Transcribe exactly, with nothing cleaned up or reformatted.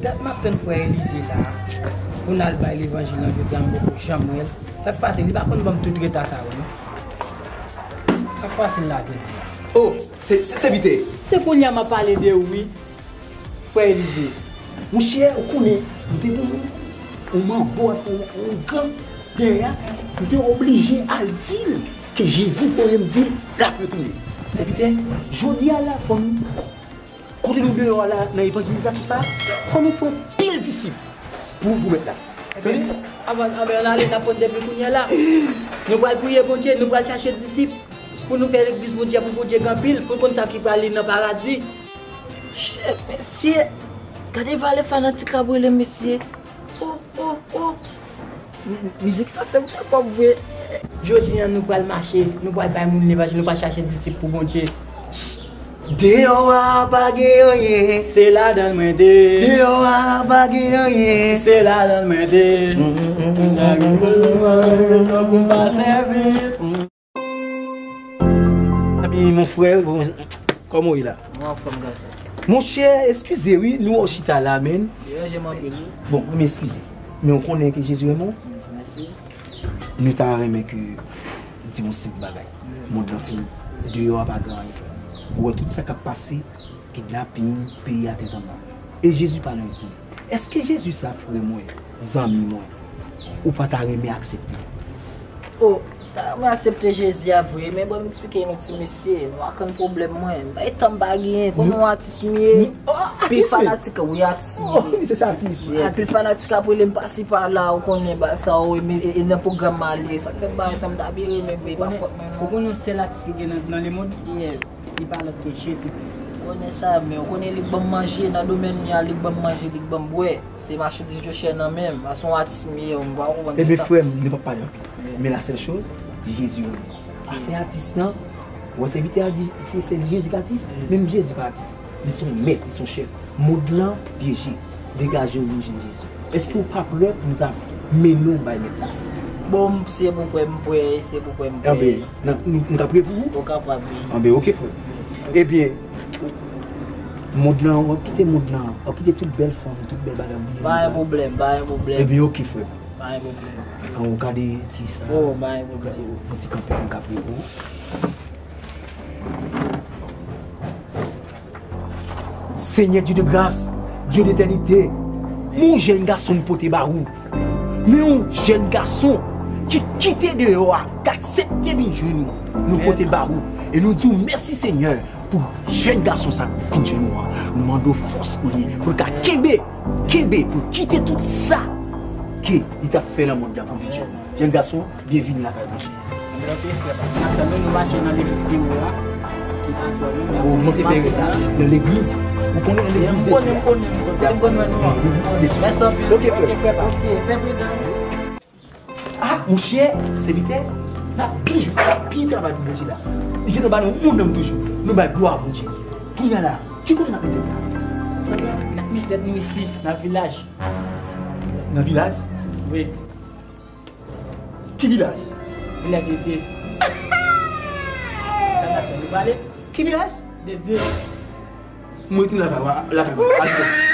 Dat m ap tann frè Elize la pou n al bay levanjil lan jodi a, m poko janm wè l. Sa k pase? Li pa konn ban m tout reta sa yo, non? Sa k pase l la jodi a? Oh, se, se, sèvitè. Se kounye a m ap pale de ou, wi. Frè Elize. Monchè, ou konnen, m te gen yon, yon manbo ak yon, yon ougan dèyè a, m te oblije al di l ke Jezi voye m di l l ap retounen. Sèvitè, jodi a la, fò n, kote nou deyò a la, nan evanjelizasyon sa a, fò nou fè yon pil disip pou, pou Mèt la. Tande? Anben, anben, ann ale, n ap pran depi kounye a la. Nou pral priye Bondye, nou pral chache disip pou nou fè legliz Bondye a, pou Bondye gen anpil, pou l konn sa ki pral li nan paradi. Chè, mesye, gade valè fanatik ap rele, mesye. Oh, oh, oh. Mi-, mizik sa fè m fè kòb vre. Jodi a, nou pral mache, nou pral bay moun levanjil, nou pral chache disip pou Bondye. Deyò a pa gen anyen. Se ladan l mwen te. Deyò a pa gen anyen. Se ladan l mwen te. Pou m pa sèvi. Ami, mon frè, kòman w ye la? Mwen anfòm, gason. Monchè, eskize wi, nou wè w chita la, men. Deranje m anpil, wi. Bon, men eskize. Men w konnen ke Jezi renmen w? Mèsi. Nou ta renmen ke di yon senp bagay. Mond lan fini. Deyò a pa gen anyen, frè. Ou wè tout sa k ap pase, kidnaping, peyi a tèt anba. E Jezi pa nan yon kote. Èske Jezi sa, frè mwen, zanmi mwen, ou pa ta renmen aksepte? Oh, ta renmen aksepte Jezi a vre, men ban m eksplike yon ti mesye, nou akann pwoblèm mwen. M bay tan m pa genyen, konnen yon atis m ye. Anpil fanatik, wi, atis m ye. Oh, misye se atis, wi. Anpil fanatik ap rele m pase pa la, ou konnen ba sa, e, e nan pwogram m ale. Sa k fè m bay tan m ta byen renmen, men pa fòt mwen, non. Ou konnen yon sèl atis ki gen nan, nan lemonn? Yes. Li pa lòt ke Jezi Kris. Konnen sa, men ou konnen li k ban m manje nan domèn li a, li k ban m manje, li k ban m bwè. Se machandiz yo chè nan men m. A se yon atis m ye, m pa konprann sa. Ebyen, frè m, li p ap pale anpil. Men la sèl choz, Jezi renmen. Afè atis lan, ou wè sèvitè a di, se, se Jezi k atis, menm Jezi pa atis. Li se yon mèt, li se yon chèf. Mond lan pyeje. Degaje w vin jwenn Jezi. Èske w pa prè pou nou ta mennen w bay Mèt la? Bon, si se pou prè, m prè, si se pou prè, m prè. Anben, nou, nou ka prè pou ou? Ou kapab, wi. Anben, oke, frè. Ebyen, mond lan, w ap kite mond lan, w ap kite tout bèl fanm, tout bèl bagay, w bliye. Pa gen pwoblèm, pa gen pwoblèm. Ebyen, oke, frè. Pa gen pwoblèm. An, ou gade ti sa. Oh, pa gen pwoblèm. Yon ti kanpe, m ka prè pou ou. Senyè Dye de gras, Dye de tènite, men yon jèn gason nou pote ba ou. Men yon jèn gason ki kite deyò a, k aksepte vin jwenn ou. Nou pote l ba ou. E nou di w mèsi, Senyè, pou jèn gason sa k vin jwenn ou an. Nou mande w fòs pou li, pou l ka kenbe, kenbe, pou l kite tout sa ke li t ap fè nan mond lan pou vin jwenn ou. Jèn gason, byenvini lakay Bondye. Anben, oke, frè, n ap tann nou, nou mache nan legliz pi wo a, ki atò nou. Oh, manke pere sa, nan legliz, ou konnen nan legliz de Dye a. M konnen, m konnen, m konnen, m konnen nou an. Legliz de Dye. Mèsi anpil. Oke, frè. Oke, frè, pa. Oke, fè pridan. Ah, monchè, sèvitè, n ap byen jwe, n ap byen travay pou Bondye la. Li gentan ba nou yon nanm toujou. Nou bay glwa a Bondye. Kounye a la, ki kote n ap mete tèt la? N ap mete tèt nou isi, nan vilaj. Nan vilaj? Wi. Ki vilaj? Vilaj de Dye. Sa n ap fè, nou pale? Ki vilaj? De Dye. Mwen rete lakay ou, lakay mwen.